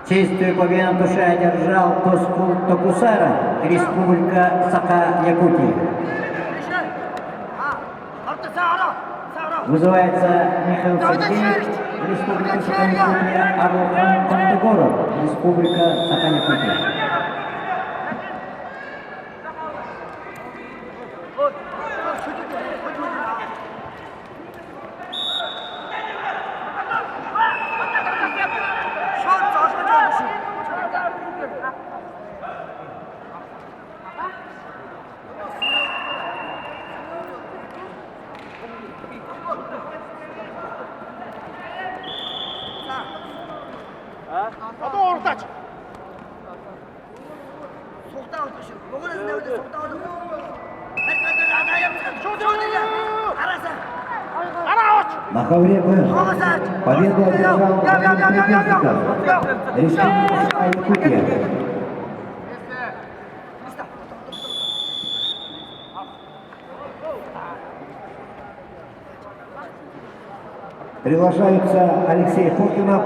Чистую победу душе одержал Тоскул Токусара, Республика Саха-Якутия. Вызывается Михаил Сергеевич, Республика Саха-Якутия, Арулхан Тантагоров, Республика Саха-Якутия. Одоо урдаач. На ковре Б победу одержал Владимир Крепенников, Республика Саха-Якутия. Приглашаются Алексей Фокинов,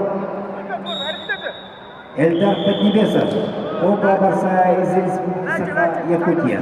Эльдар Поднебесов, оба борца из Республики Саха-Якутия.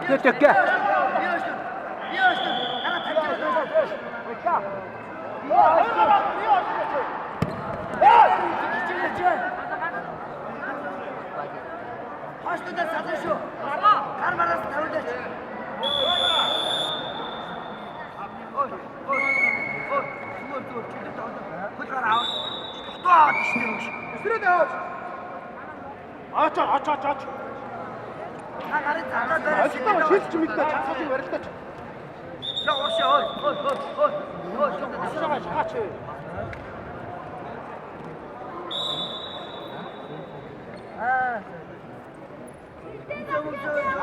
Төтөккө. Өсрээд аваач. Аач ач ач ач. Ажилтаа шилж мэдээ чацгаалыг барилдаач. Шагаа шагаач.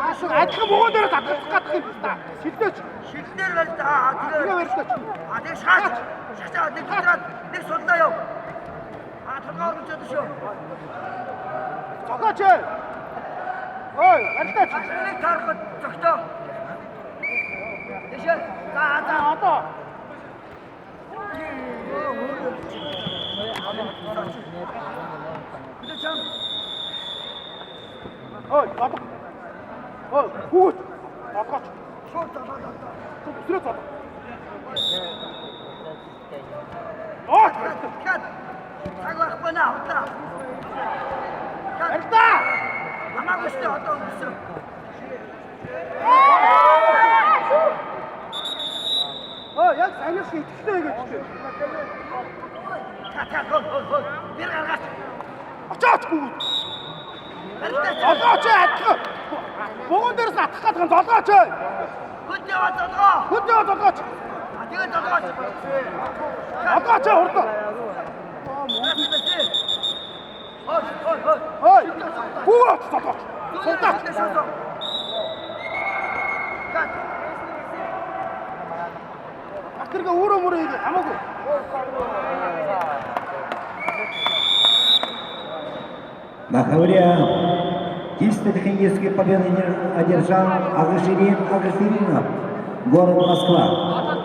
Аашиг адилхан мөгөөн дээр татгах гадах юм та. Шилдээч. Шилдээр барилдаа. Аа Тэгээ тэгээ. барилдаач. А тэгээ шаач. Шачаа нэг толгой нэг суллаа яв. А толгой оруулж чадсан шүү. Зогооч. Ой, барилдаач. Нэг таарахад зогтоо. Тэшээ. За за. Одоо Хөдөө чам. Ой, золго. Ой, хүүт. Золгооч. Шууд золгоо золгоо. Өсрөө золго. Ой, Кат. Цаг байхгүй наа худлаа. Кат. барилдаа. Хамаагүй шүү дээ одоо өнгөрсөн. Ой, яг сайн шиг итгэвтэй гэж чинь. Кат кат хол хол хол. Бэр гаргаач. Очооч хүүт. Барилдаач. Золгооч адилхан. Богоон дээрээс атах гадах нь золгооч. Хөд яваа золгоо. Хөдөө золгооч. А тэгээ золгооч. Золгооч хурдан. Хол хол хол. Ой, хүүт золгооч. Сулдаач. Кат. Тэргээ өөрөө мөрөө хийх хамаагүй. На ковре чисто технической победы одержал Агаширин Агаширинов, город Москва.